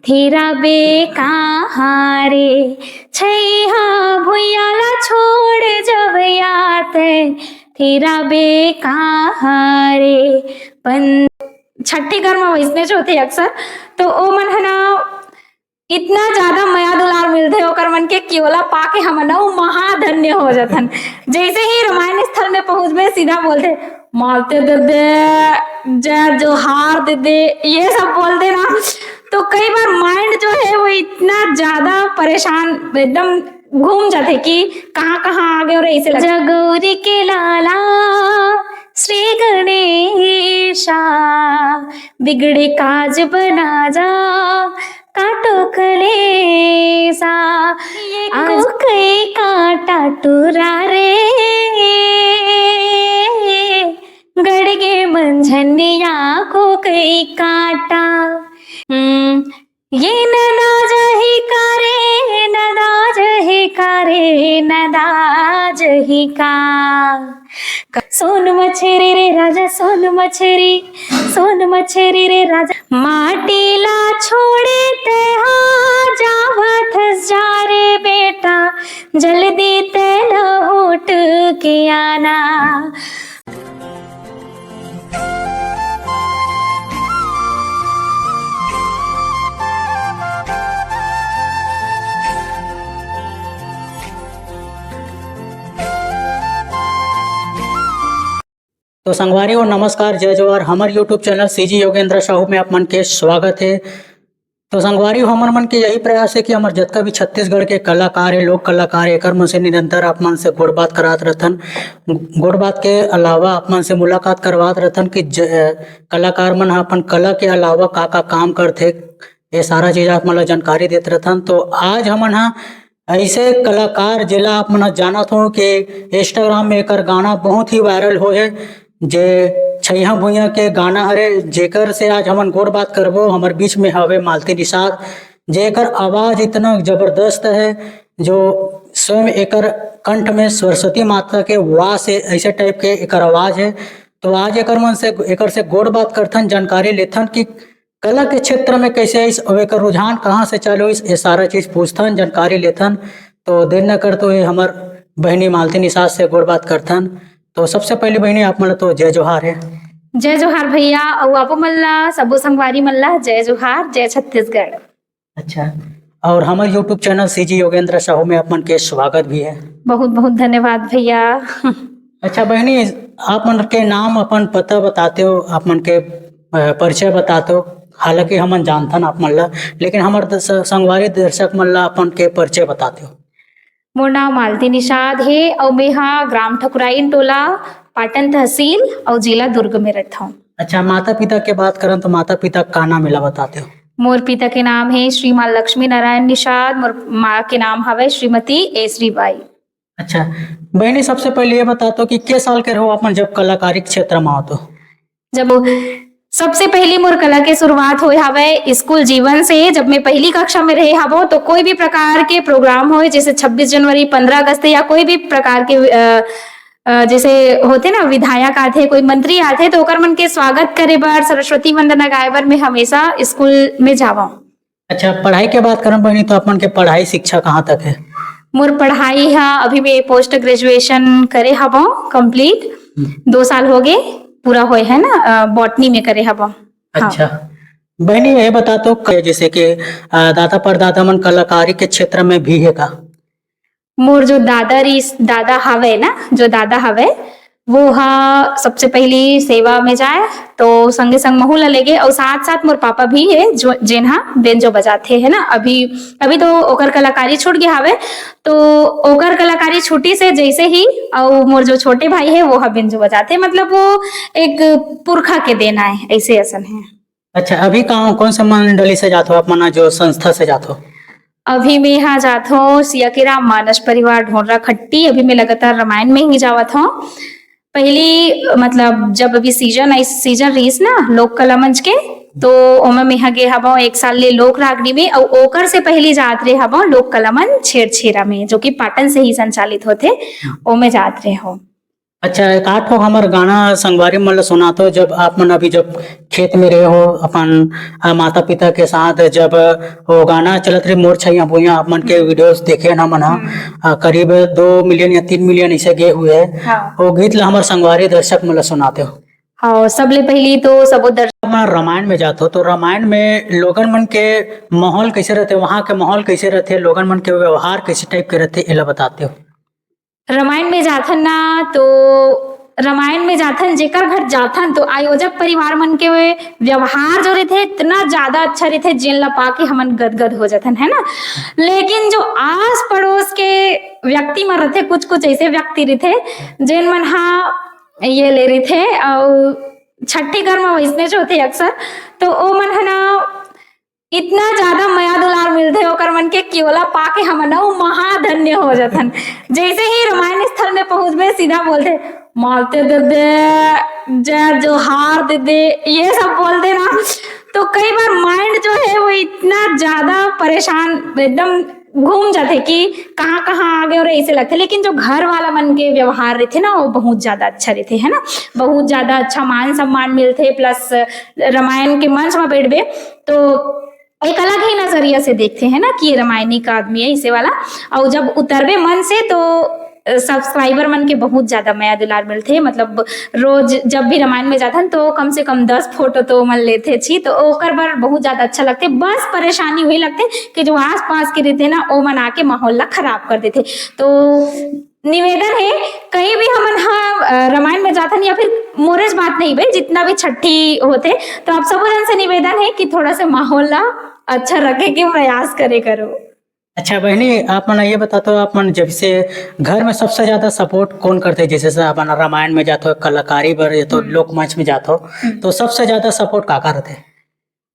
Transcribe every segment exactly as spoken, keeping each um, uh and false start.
फिराबे कहाँ रे, छैहा भुइयां ला छोड़ जब यात, फिराबे कहाँ रे। पन-, छट्ठी घर म वइसने च होथे अक्सर, तो ओ मन ह ना इतना ज्यादा मया दुलार मिलथे ओकर मन के कि ओला पाके हमन ना उ महाधन्य हो जाथन। जैसे ही रामायण स्थल में पहुंचबे, सीधा बोलथे, "मालती दीदी, जय जोहार दीदी," ये सब बोलथे ना, तो कई बार माइंड जो है वो इतना ज्यादा परेशान, एकदम घूम जाथे कि कहाँ कहाँ आ गए और ऐसे लगथे। जगौरी के लाला श्री गणेशा, बिगड़े काज बना जा, काटो कलेसा। ये आ को कई काटा टुरा रे, गड़गे मंझनिया को कई काटा। हम्म, ये नदाज ही का रे, नदाज ही का रे, नदाज ही का। सोन मछरी रे राजा, सोन मछरी, सोन मछरी रे राजा। माटी ला छोड़े ते हा जावत हस जा रे बेटा, जल्दी ते लहुट के आना। तो संगवारी हो, नमस्कार, जय जोहार। हमर YouTube channel CG Yogendra Sahu में आप मन के स्वागत है। तो संगवारी हो, हमर मन के यही प्रयास है कि हमर जतका भी छत्तीसगढ़ के कलाकार है, लोक कलाकार है, एकर मन से निरंतर आप मन से गोठ बात करात रथन। गोठ बात के अलावा आप मन से मुलाकात करवात रथन कि ज-, अ, कलाकार मन ह अपन कला के अलावा का-का काम करथे, ये सारा चीज आप मन ला जानकारी देत रथन। तो आज हमन ह ऐसे कलाकार, जेला आप मन ह जानत हो कि Instagram में एकर गाना बहुत ही वायरल होए हे, जे छैहा भुइयां के गाना हरे, जेकर से आज हमन गोठ बात करबो। हमर बीच में हवे मालती निषाद, जेकर आवाज इतना जबरदस्त है, जो स्वयं एकर कंठ में सरस्वती माता के वास है, ऐसे टाइप के एकर आवाज है। तो आज एकर मन से, एकर से गोठ बात करथन, जानकारी लेथन कि कला के क्षेत्र में कैसे आइस अउ एकर रुझान कहाँ से चालू होइस, ये सारा चीज पूछथन, जानकारी लेथन। तो देर न करते हुए हमर बहिनी मालती निषाद से गोठ बात करथन। तो सबसे पहले बहिनी, आप मन ला तो जय जोहार है। जय जोहार भैया, अउ आपो मन ला, सबो संगवारी मन ला जय जोहार, जय छत्तीसगढ़। अच्छा, और हमर YouTube channel CG Yogendra Sahu में आप मन के स्वागत भी है। बहुत बहुत धन्यवाद भैया। अच्छा बहिनी, आप मन के नाम, अपन पता बताते हो, आप मन के, अ, परिचय बताते हो, हालांकि हमन जानथन आप मन ला, लेकिन हमर दस-, संगवारी दर्शक मन ला अपन के परिचय बताते हो। मोर नाम मालती निषाद हे अउ मेहा ग्राम ठकुराइन टोला, पाटन तहसील अउ जिला दुर्ग में रहथौं। अच्छा, माता पिता के बात करन तो माता पिता का नाम एला बताते हो? मोर पिता के नाम हे श्रीमान लक्ष्मी नारायण निषाद, मोर माँ के नाम हवे श्रीमती एसरी बाई। अच्छा बहिनी, सबसे पहले ये बता दो कि के साल के रहो अपन जब कलाकारी क्षेत्र में आओ तो? जब सबसे पहली मोर कला के शुरुआत होए हवे स्कूल जीवन से, जब मैं पहली कक्षा में रहे हवो तो कोई भी प्रकार के प्रोग्राम होए, जैसे छब्बीस जनवरी, पन्द्रह अगस्त या कोई भी प्रकार के, अ, अ, जैसे होथे ना, विधायक आथे, कोई मंत्री आथे, तो ओकर मन के स्वागत करे बर, सरस्वती वंदना गाए बर मैं हमेशा स्कूल में जावं। अच्छा, पढ़ाई के बात करन बहिनी, तो अपन के पढ़ाई शिक्षा कहाँ तक है? मोर पढ़ाई हा अभी मैं पोस्ट ग्रेजुएशन करे हवं, कंप्लीट। हम्म। दो साल हो गए, पूरा होए है ना, अ, बॉटनी में करे हवं। हाँ। अच्छा बहिनी, ये बता तो क-, जैसे कि, अ, दादा परदादा मन कलाकारी के क्षेत्र में भी है का? मोर जो दादा रिस-, दादा हवे ना, जो दादा हवे, वो हा सबसे पहली सेवा में जाए, तो संगे संग महू ला लेगे, अउ साथ साथ मोर पापा भी है, जो, जेन हा बेंजो बजाथे, है ना। अभी, अभी तो ओकर कलाकारी छूट गया हवे, तो ओकर कलाकारी छूटी से जैसे ही, अउ मोर जो छोटे भाई है, वो हा बेंजो बजाथे, मतलब वो एक पुरखा के देना है, ऐसे असन है। अच्छा, अभी कहाँ, कौन से मंडली से जात हो आप, मना जो संस्था से जात हो? अभी मैं यहाँ जात हूँ सिया के राम मानस परिवार ढोंडरा खट्टी। अभी मैं लगातार रामायण में ही जावत हूँ। पहली, मतलब, जब अभी सीजन आई, सीजन रहीस ना लोक कला मंच के, तो ओमा मैं यहाँ गे हवं एक साल ले लोक रागनी में, अउ ओकर से पहली जात रहे हवं लोक कला मंच छेरछेरा में, जो कि पाटन से ही संचालित होथे, ओमे जात रहे हूँ। अच्छा, एक आध ठो हमर गाना संगवारी मन ल सुनातो, जब आप मन अभी जब खेत में रहे हो अपन, अ, माता पिता के साथ, जब वो गाना चलत रहे मोर छैया भुइयां, आप मन के वीडियोज़ देखे हन हमन ह, हम्म। अ, करीब दो मिलियन या तीन मिलियन ऐसे गए हुए हैं। हाँ। वो गीत ला हमर संगवारी दर्शक मन ल सुनाते हो। हाँ, सबले पहली तो सबो दर्शक हमन रामायण में जात हो, तो रामायण में लोगन मन के माहौल कैसे रहते, वहाँ के माहौल कैसे रहते, लोगन मन के व्यवहार कैसे टाइप के रहते, एला बताते हो। रामायण में जाथन ना, तो रामायण में जाथन, जेकर घर जाथन, तो आयोजक परिवार मन के व्यवहार जो रहिथे, इतना ज्यादा अच्छा रहिथे, जेन ला पाके हमन गदगद हो जाथन, है ना। लेकिन जो आस पड़ोस के व्यक्ति मन रहिथे, कुछ कुछ ऐसे व्यक्ति रहिथे, जेन मन हा ये ले रहिथे, अउ छट्ठी घर में वैसने जो होथे अक्सर, तो ओ मन ह ना इतना ज्यादा मया दुलार मिलथे ओकर मन के, कि ओला पाके हमन अउ महाधन्य हो जाथन। जैसे ही रामायण स्थल में पहुंचबे, सीधा बोलथे, "मालते दे दे, जय जोहार दे दे", ये सब बोलथे ना, तो कई बार माइंड जो है वो इतना ज्यादा परेशान, एकदम घूम जाथे कि कहाँ कहाँ आ गए और ऐसे लगथे। लेकिन जो घर वाला मन के व्यवहार रहिथे ना, वो बहुत ज्यादा अच्छा रहिथे, है ना, बहुत ज्यादा अच्छा मान सम्मान मिलथे, प्लस रामायण के मंच में बैठबे तो एक अलग ही नजरिया से देखथे, है ना, कि ये रामायणी का आदमी है, इसे वाला। और जब उतरबे मन से, तो सब्सक्राइबर मन के बहुत ज्यादा मया दुलार मिलथे। मतलब, रोज जब भी रामायण में जाथन, तो कम से कम दस फोटो तो मन लेथे छी, तो ओकर बर बहुत ज्यादा अच्छा लगथे। बस परेशानी वही लगथे कि जो आसपास के रहिथे ना, ओ मन आके माहौल ला खराब कर देथे। तो निवेदन है, कहीं भी हमन ह, अ, रामायण में जाथन या फिर मोरेज बात नहीं बे, जितना भी छट्ठी होथे, तो आप सबो जन से निवेदन है कि थोड़ा सा माहौल ला अच्छा रखे के प्रयास करे करो। अच्छा बहनी, आप मन ये बता तो, आप मन जब से घर में सबसे ज्यादा सपोर्ट कौन करथे? जैसे से अपन रामायण में जात हो, कलाकारी बर, या तो हम्म। लोकमंच में जात हो, हम्म। तो सबसे ज्यादा सपोर्ट का करथे?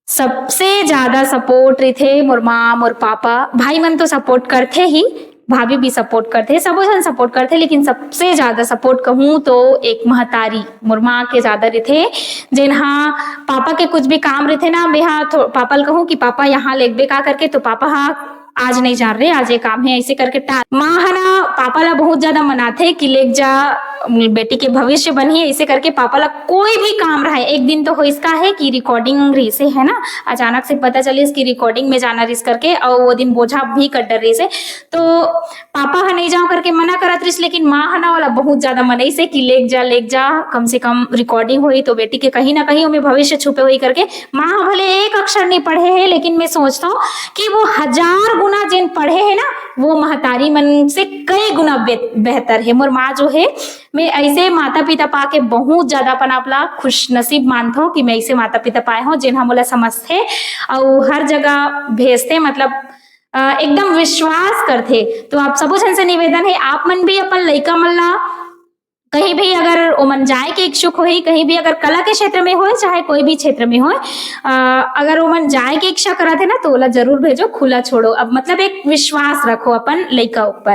सबसे ज्यादा सपोर्ट रहिथे मोर माँ, मोर पापा। भाई मन तो सपोर्ट करथे ही, भाभी भी सपोर्ट करथे, सबो झन सपोर्ट करथे, लेकिन सबसे ज्यादा सपोर्ट कहूँ तो एक महतारी, मोर माँ के ज्यादा रहिथे, जेन हा पापा के कुछ भी काम रहिथे ना, मैं हा थो-, पापा ल कहूँ कि "पापा, यहाँ लेगबे का?" करके, तो पापा हा, "आज नहीं जा रहे, आज ये काम है", ऐसे करके टाल। माँ हा ना पापा ला बहुत ज्यादा मनाथे कि "लेग जा, बेटी के भविष्य बनही", ऐसे करके पापा ला कोई भी काम रहे। एक दिन तो होइस का है कि रिकॉर्डिंग रहिसे, है ना, अचानक से पता चलिस कि रिकॉर्डिंग में जाना रहिस करके, और वो दिन बोझा भी कड्डर रहिसे, तो पापा हा नहीं जाओ करके मना करत रहिस, लेकिन माँ हा ना वाला बहुत ज्यादा मनइसे कि "लेग जा, लेग जा, कम से कम रिकॉर्डिंग होई तो बेटी के कहीं ना कहीं ओमे भविष्य छुपे होई" करके। माँ हा भले एक अक्षर नहीं पढ़े है, लेकिन मैं सोचता हूँ कि वो हजार गुना जेन पढ़े है ना, वो महतारी मन से कई गुना बे-, बेहतर है। मोर माँ जो है, मैं ऐसे माता पिता पाके बहुत ज्यादा अपन आप ला खुश नसीब मानत हूँ कि मैं ऐसे माता पिता पाए हूँ, जेन हा मोला समझथे और हर जगह भेजथे, मतलब, अ, एकदम विश्वास करथे। तो आप सबो झन से निवेदन है, आप मन भी अपन लइका मन ला कहीं भी अगर ओमन जाए के इच्छुक होही, कहीं भी अगर कला के क्षेत्र में होए, चाहे कोई भी क्षेत्र में होए, अ, अगर ओमन जाए के इच्छा करत है ना, तो ओला जरूर भेजो, खुला छोड़ो। अब मतलब एक विश्वास रखो अपन लइका ऊपर।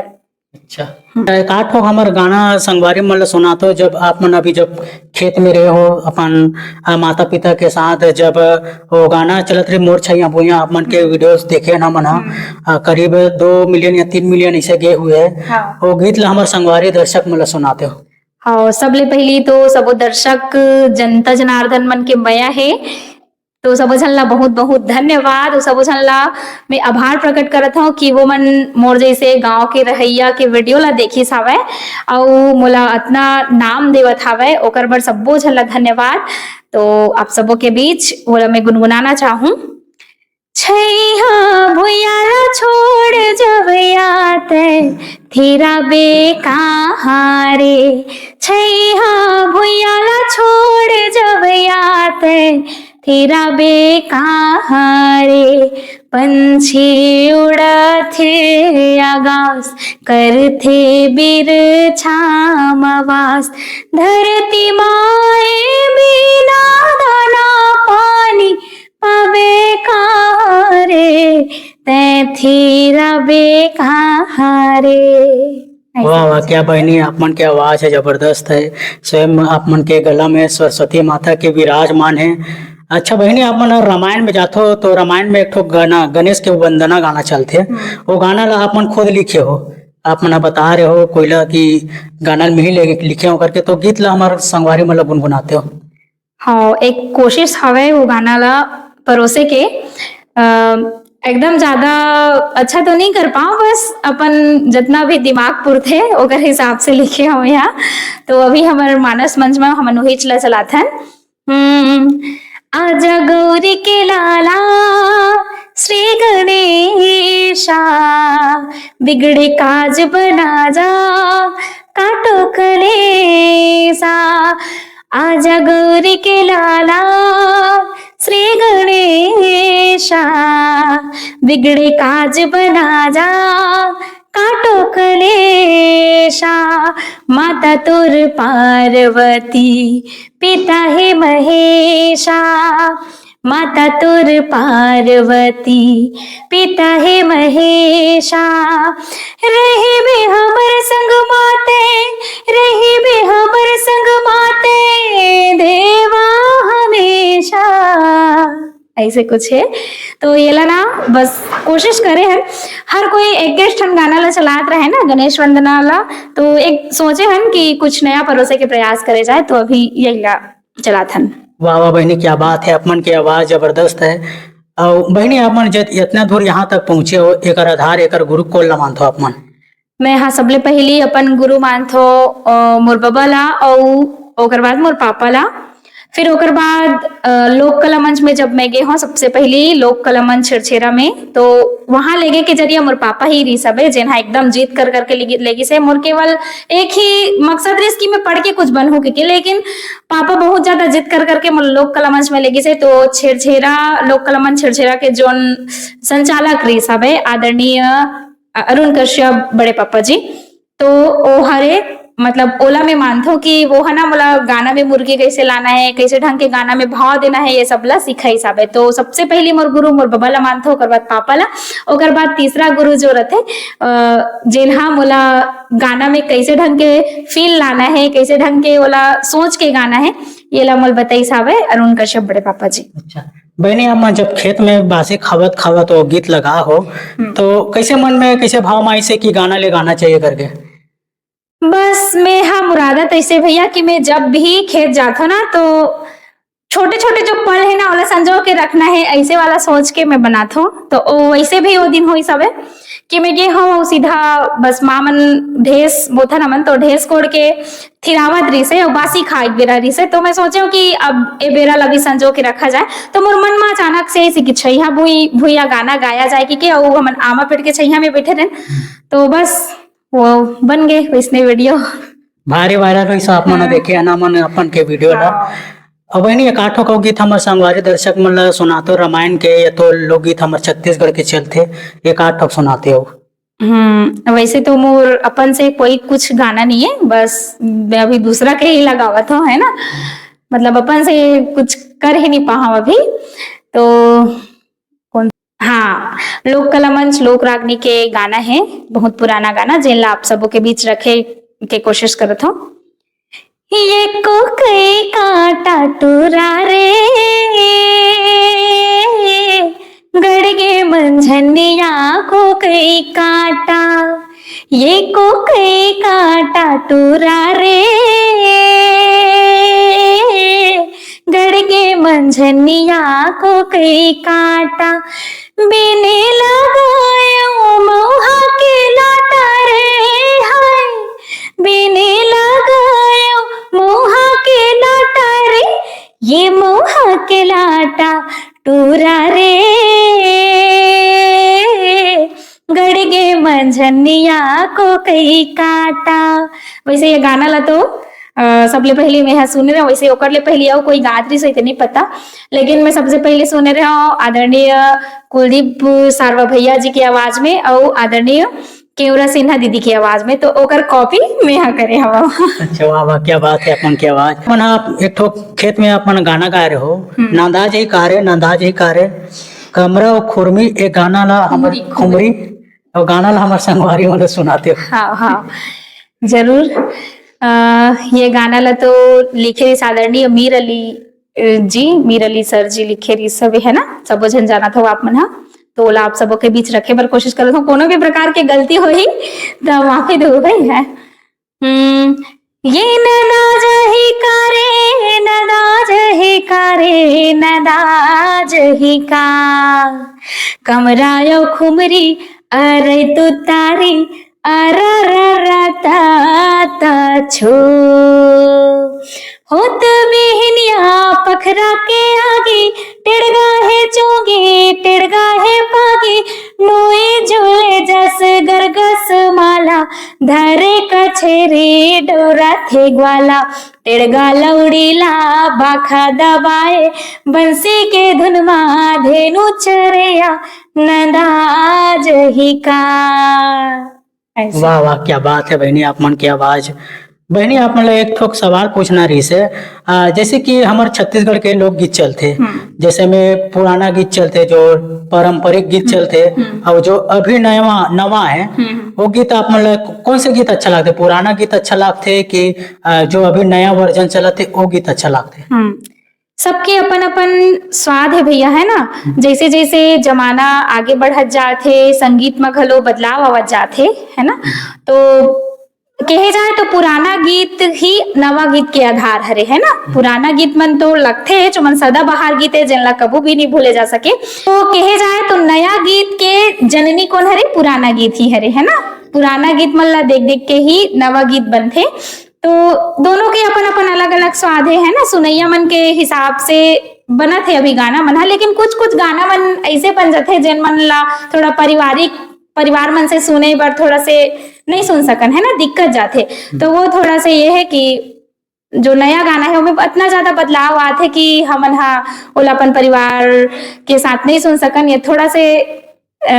अच्छा, एक आध ठो हमर गाना संगवारी मन ल सुनातो, जब आप मन अभी जब खेत में रहे हो अपन, अ, माता पिता के साथ, जब वो गाना चलत रहे मोर छैया भुइयां, आप मन के वीडियोज़ देखे हन हमन ह, हम्म। अ, करीब दो मिलियन या तीन मिलियन ऐसे गए हुए हैं। हाँ। वो गीत ला हमर संगवारी दर्शक मन ल सुनाते हो। हाँ, सबले पहली तो सबो दर्शक जनता जनार्दन मन के मया है, तो सबो झन ला बहुत बहुत धन्यवाद। अउ सबो झन ला मैं आभार प्रकट करत हौं कि वो मन मोर जैसे गांव के रहइया के वीडियो ला देखिस हावय अउ मोला अतना नाम देवत हावय, ओकर बर सबो झन ला धन्यवाद। तो आप सबो के बीच वोला मैं गुनगुनाना चाहूं। छैहा भुइयां ला छोड़ जवया तै, तेरा बे कहाँ रे? छैहा भुइयां ला छोड़ जवया तै, तेरा बे कहाँ रे? पंछी उड़थे आगास, करथे बिरछा म वास। धरती माए बिना दाना पानी, पाबे कहाँ रे, तैं थिराबे कहाँ रे। ऐसे वाह, वाह, कुछ। क्या बहनी, आप मन के आवाज है, जबरदस्त है। स्वयं आप मन के गला में सरस्वती माता के विराजमान है। अच्छा बहनी, आप मन रामायण में जाथो, तो रामायण में एक ठो गाना, गणेश के वंदना गाना चलथे, हम्म। वो गाना ला आप मन खुद लिखे हो। आप मन ह बता रहे हो कोई ला कि गाना ल मिही ले लिखे हो करके, तो गीत ला हमर संगवारी मन ला गुनगुनाते हो। हाँ, एक कोशिश हवे वो गाना ला परोसे के। अ, एकदम ज्यादा अच्छा तो नहीं कर पाऊँ, बस अपन जितना भी दिमाग पुरथे ओकर हिसाब से लिखे हूँ यहाँ। तो अभी हमर मानस मंच में हमन उहीच ला चलाथन। हम्म, आजा गौरी के लाला श्री गणेशा, बिगड़े काज बना जा, काटो कलेसा। आजा गौरी के लाला श्री गणेशा, बिगड़े काज बना जा, काटो कलेशा। माता तोर पार्वती, पिता हे महेशा। माता तोर पार्वती, पिता हे महेशा। रहिबे हमर संग माते, रहिबे हमर संग माते, देवा हमेशा। ऐसे कुछ है। तो ये ला ना, बस कोशिश करे हन, हर कोई एक ठन गाना ला चलात रहे ना, गणेश वंदना ला, तो एक सोचे हन कि कुछ नया परोसे के प्रयास करे जाए, तो अभी यही ला चलात हन। वाह, वाह बहिनी, क्या बात है, आप मन के आवाज जबरदस्त है। अउ बहिनी, आप मन जत-, इतना दूर यहाँ तक पहुँचे हो, एकर आधार, एकर गुरु कोन ला मानथो आप मन? मैं हा सबले पहिली अपन गुरु मानथो, अ, मोर बबा ला, अउ ओकर बाद मोर पापा ला। फिर ओकर बाद, अ, लोक कला मंच में जब मैं गे हों, सबसे पहिली लोक कला मंच छेरछेरा में, तो वहाँ लेगे के जरिया मोर पापा ही रहिस हवे, जेन हा एकदम जिद कर करके लेगि-, लेगिस हे। मोर केवल एक ही मकसद रहिस कि मैं पढ़ के कुछ बनहूँ कहिके, लेकिन पापा बहुत ज्यादा जिद कर करके मोर लोक कला मंच में लेगिस हे। तो छेरछेरा, लोक कला मंच छेरछेरा के जोन संचालक रहिस हवे, आदरणीय अ-, अरुण कश्यप बड़े पापा जी, तो ओ हरे, मतलब, ओला मैं मानथों कि वो ह ना मोला गाना में मुर्गी कैसे लाना है, कैसे ढंग के गाना में भाव देना है, ये सब ला सिखाइस हवे। तो सबसे पहली मोर गुरु मोर बबा ला मानथों, ओकर बाद पापा ला, ओकर बाद तीसरा गुरु जो रथे, अ, जेन हा मोला गाना में कैसे ढंग के feel लाना है, कैसे ढंग के ओला सोच के गाना है, ये ला मोला बताइस हवे अरुण कश्यप बड़े पापा जी। अच्छा बहिनी, आप मन जब खेत में बासी खावत खावत वो गीत लगा हो, हम्म। तो कैसे मन में कैसे भाव में आइसे कि गाना ले गाना चाहिए करके? बस मैं हा मुरादत ऐसे भैया कि मैं जब भी खेत जाथो ना, तो छोटे छोटे जो पल है ना, ओला संजो के रखना है, ऐसे वाला सोच के मैं बनाथो। तो ओ वैसे भी वो दिन होइस हवे कि मैं गे हों सीधा, बस माँ मन ढेस बोथन हमन, तो ढेस कोड़ के थिरावत रहिसे, अउ बासी खाए के बेरा रहिसे। तो मैं सोचेंव कि अब ए बेरा ला भी संजो के रखा जाए। तो मोर मन में अचानक से ऐसे कि छैया भुई-, भुइया गाना गाया जाए कि, कि अउ हमन आमा पेड़ के छैया में बैठे रहेन। तो बस वो बन गए वैसने video। भारी viral होइस, आप मन हम्म। देखे हना मन अपन के video ला। हाँ। अब बहिनी, एक आठ ठो गीत हमर संगवारी दर्शक मन ला सुनातो, रामायण के या तो लोकगीत हमर छत्तीसगढ़ के चलथे, एक आठ ठो सुनाते हो। हम्म, वैसे तो मोर अपन से कोई कुछ गाना नहीं है, बस मैं अभी दूसरा के ही लगावत हूँ, है ना, मतलब अपन से कुछ कर ही नहीं पाहव अभी। तो कौन, हाँ, लोक कला मंच लोक रागनी के गाना है, बहुत पुराना गाना, जेन ला आप सबों के बीच रखे के कोशिश करत हूँ। ये को कई काटा टूरा रे, गड़गे मंझनिया को कई काटा, ये को कई काटा टूरा रे, गड़गे मंझनिया को कई काटा। बिने लगायो मौहा के लाटा रे, हाय, बिने लगायो मौहा के लाटा रे, ये मौहा के लाटा टूरा रे, गड़गे मंझनिया को कई काटा। वैसे ये गाना ला तो, अ, सबले पहले मैं हा सुने रहे, वैसे ओकर ले पहले अउ कोई गात रहिस होही, तो नहीं पता, लेकिन मैं सबसे पहले सुने रहे हूँ आदरणीय कुलदीप सारवा भैया जी की आवाज में और आदरणीय केवरा सिन्हा दीदी की आवाज में, तो ओकर copy मैं हा करे हवा। अच्छा, वाह, वाह, क्या बात है, अपन की आवाज। अपन आप एक ठो खेत में अपन गाना गाए रहे हो, हम्म। नांदा जही का रे, नांदा जही का रे, कमरा और खुरमी, एक गाना ला हमर खुमरी, खुमरी। खुमरी, और गाना ला हमर संगवारी मन ला सुनाते हो। हाँ, हाँ, जरूर। अ, ये गाना ला तो लिखे रहिस आदरणीय मीर अली, अ, जी, मीर अली सर जी लिखे रहिस हवे, है ना, सबो झन जानत हो आप मन हा। तो ओला आप सबो के बीच रखे बर कोशिश करत हूँ। कोनो भी प्रकार के गलती होही त माफी देहू भाई, है। हम्म, ये नदाज ही का रे, नदाज ही का रे, नदाज ही का। कमरा यो खुमरी, अरे तू तारी, अरा रा रा ता ता छो। होत बिहनिया पखरा के आगे, टिड़गा हे चोगे, टिड़गा हे पागे, नोए झूले जस गरगस माला, धरे कछेरी डोरा थे ग्वाला, टिड़गा लौड़ी ला बाखा दबाए, बंसी के धुन मा धेनु चरेया, नदाज ही का। ऐसे। वाह, वाह, क्या बात है बहनी, आप मन के आवाज। बहनी, आप मन ला एक ठोक सवाल पूछना रहिस हे। आ, जैसे कि हमर छत्तीसगढ़ के लोकगीत चलथे, हम्म। जैसे में पुराना गीत चलथे, जो पारंपरिक गीत हम्म, चलथे, हम्म। और जो अभी नवा, नवा है, हम्म, हम्म। वो गीत आप मन ला कौन से गीत अच्छा लगथे? पुराना गीत अच्छा लगथे कि, आ, जो अभी नया वर्जन चलत हे, वो गीत अच्छा लगथे? हम्म। सबके अपन-अपन स्वाद हे भैया, है ना? हम्म। जैसे-जैसे जमाना आगे बढ़त जात हे, संगीत म घलो बदलाव आवत जात हे, है ना? हम्म। तो कहे जाए तो पुराना गीत ही नवा गीत के आधार हरे, है ना? हम्म। पुराना गीत मन तो लगथे, जो मन सदाबहार गीत हे, जेन ला कभू भी नहीं भूले जा सके। तो कहे जाए तो नया गीत के जननी कौन हरे? पुराना गीत ही हरे, है ना? पुराना गीत मन ला देख-देख के ही नवा गीत बनथे। तो दोनों के अपन-अपन अलग-अलग स्वाद हे, है ना? सुनैया मन के हिसाब से बनत हे अभी गाना मन ह, लेकिन कुछ-कुछ गाना मन ऐसे बन जाथे, जेन मन ला थोड़ा पारिवारिक, परिवार मन से सुने बर थोड़ा से नहीं सुन सकन, है ना? दिक्कत जाथे। हम्म। तो वो थोड़ा से ये है कि जो नया गाना है, ओमे अतना ज्यादा बदलाव आथे कि हमन ह ओला अपन परिवार के साथ नहीं सुन सकन, ये थोड़ा से, अ,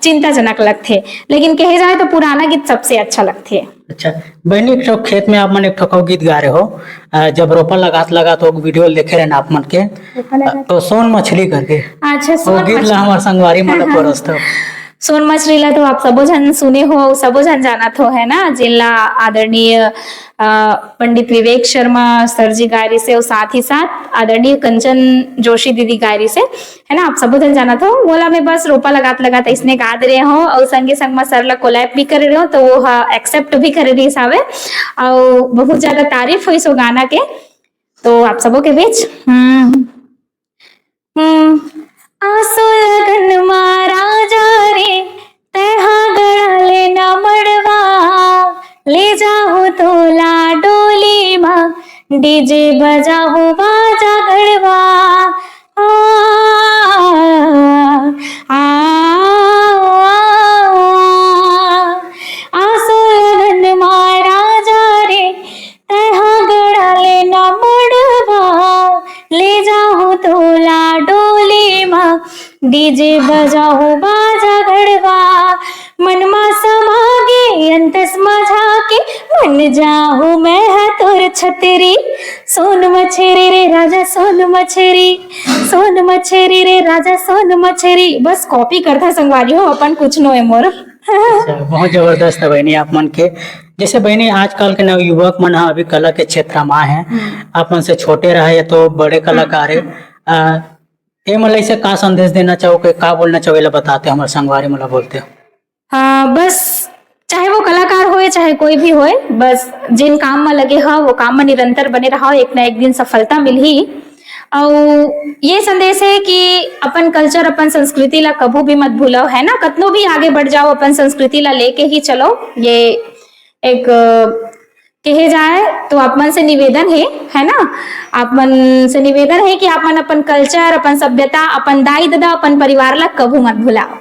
चिंताजनक लगथे। लेकिन कहे जाए तो पुराना गीत सबसे अच्छा लगथे। अच्छा, बहनी, एक ठो खेत में आप मन एक ठो गीत गा रहे हो, अ, जब रोपा लगात लगात वो वीडियो देखे रहे ना आप मन के, रोपा लगात। तो सोन मछली करके, अच्छा, वो सोन गीत ला मछली। हमार संगवारी मन ला हाँ, हाँ। परोस दो। सोन मछली ला तो आप सबो झन सुने हो, सबो झन जानत हो, है ना, जेन ला आदरणीय, अ, पंडित विवेक शर्मा सर जी गाय रिसे, और साथ ही साथ आदरणीय कंचन जोशी दीदी गाय रिसे, है ना, आप सबो झन जानत हो। मोला मैं बस रोपा लगात लगात अइसने गा दे रहे हो, और संगे संग म सर ला कोलैब भी करे रहे हो, तो वो ह एक्सेप्ट भी करे रहिस हावे, और बहुत ज्यादा तारीफ होइस वो गाना के। तो आप सबो के बीच, हम्म, हम्म, आसो लगन मा राजा रे, तैहा गड़ा लेना मड़वा, ले जाहूं तोला डोली मा, डीजे बजाहूं बाजा गड़वा। आ, आ, आ, आसो लगन मा राजा रे, तैहा गड़ा लेना मड़वा, ले जाहूं तोला डोली मा, डीजे बजाहूं बाजा गड़वा। मन मा समा गे अंतस मा झाके, बन जाहूं मैं हा तोर छतरी। सोन मछरी रे राजा सोन मछरी, सोन मछरी रे राजा सोन मछरी। बस कॉपी करथा संगवारी हो, अपन कुछ नो है मोर। अच्छा, बहुत जबरदस्त है बहनी आप मन के। जैसे बहनी, आजकल के नवयुवक मन ह अभी कला के क्षेत्र में आए हैं, हम्म। आप मन से छोटे रहे या तो बड़े कलाकार है, हम्म। आ, ए मन ला ऐसे का संदेश देना चाहो, के का बोलना चाहो, एला बताते हमारे संगवारी मन ला बोलते हो। हाँ, बस चाहे वो कलाकार होए, चाहे कोई भी होए, बस जिन काम में लगे हो, वो काम में निरंतर बने रहो, एक ना एक दिन सफलता मिलही। अउ ये संदेश है कि अपन कल्चर, अपन संस्कृति ला कभू भी मत भूलो, है ना? कतनो भी आगे बढ़ जाओ, अपन संस्कृति ला लेके ही चलो। ये एक, अ, कहे जाए तो आप मन से निवेदन है, है ना? आप मन से निवेदन है कि आप मन अपन कल्चर, अपन सभ्यता, अपन दाई ददा, अपन परिवार ला कभू मत भुलाओ।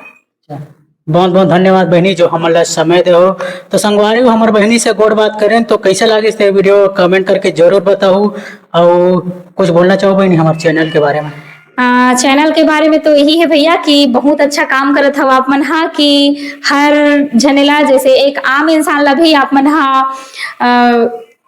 बहुत बहुत धन्यवाद बहनी, जो हमन ला समय दे हो। तो संगवारी हो, हमर बहनी से गोठ बात करेन तो कैसे लागिस ते वीडियो, कमेंट करके जरूर बताहू। और कुछ बोलना चाहो बहनी हमारे चैनल के बारे में? आ, चैनल के बारे में तो यही है भैया कि बहुत अच्छा काम करत हव आप मन हा, कि हर झने ला, जैसे एक आम इंसान ला भी आप मन हा, आ,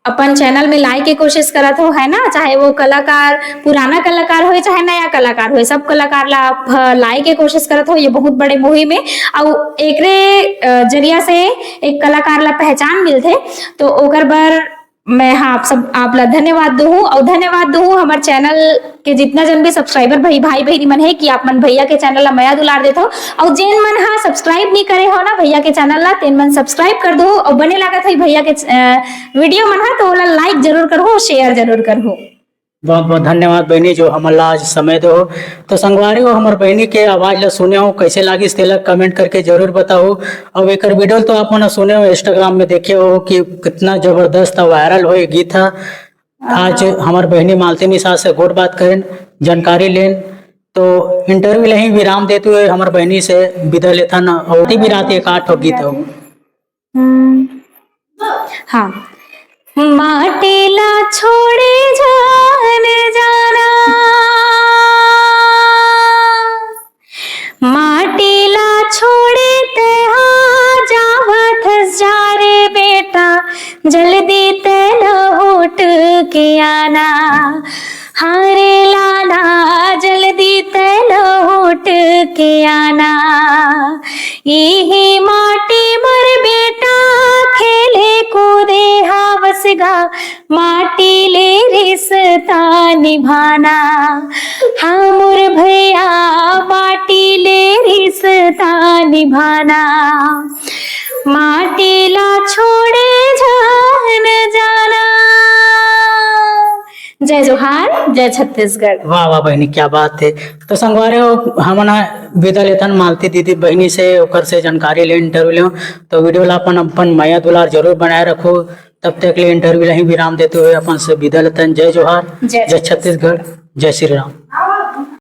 अपन चैनल में लाए के कोशिश करत हो, है ना? चाहे वो कलाकार, पुराना कलाकार होए, चाहे नया कलाकार होए, सब कलाकार ला आप, अ, लाए के कोशिश करत हो, ये बहुत बड़े मुहिम है। अउ एकरे, अ, जरिया से एक कलाकार ला पहचान मिलथे, तो ओकर बर मैं, हाँ, आप सब, आप ला धन्यवाद दूहूँ, और धन्यवाद दूहूँ हमर चैनल के जितना जन भी सब्सक्राइबर भाई, भाई बहिनी मन हे, कि आप मन भैया के चैनल ला मया दुलार देथव, और जेन मन हा सब्सक्राइब नहीं करे हो ना भैया के चैनल ला, तेन मन सब्सक्राइब कर दो, और बने लागत है भैया के वीडियो मन हा, तो ओला लाइक जरूर करहू, शेयर जरूर करहू। बहुत बहुत धन्यवाद बहिनी, जो हमन ला आज समय दो। तो संगवारी हो, हमर बहिनी के आवाज ला सुने हो, कैसे लागिस तेला कमेंट करके जरूर बताओ। और एकर वीडियो तो आप मन सुने हो, इंस्टाग्राम में देखे हो कि कितना जबरदस्त वायरल होए गीत है। आज हमर बहिनी मालती निषाद से गोठ बात करेन, जानकारी लेन। तो इंटरव्यू ला ही विराम देते हुए हमर बहिनी से विदा लेथन और भी रात एक आठ हो गीत हो। हाँ। माटी ला छोड़े जान जाना, माटी ला छोड़े तेहा जावत हस जा रे बेटा, जल्दी ते लहुट के आना। हाँ रे लाला, जल्दी ते लहुट के आना। इही माटी मर बेटा, खेले कूदे हवस गा, माटी ले रिश्ता निभाना। हाँ मोर भैया, माटी ले रिश्ता निभाना। माटी ला छोड़े जान जाना। जय जोहार, जय छत्तीसगढ़। वाह वाह बहिनी, क्या बात है। तो संगवारी हो, हमन ह विदा लेथन मालती दीदी बहिनी से, ओकर से जानकारी ले, इंटरव्यू ले। तो वीडियो ला अपन अपन मया दुलार जरूर बनाए रखो। तब तक ले इंटरव्यू ला ही विराम देते हुए अपन से विदा लेथन। जय जोहार, जय जय छत्तीसगढ़, जय श्री राम।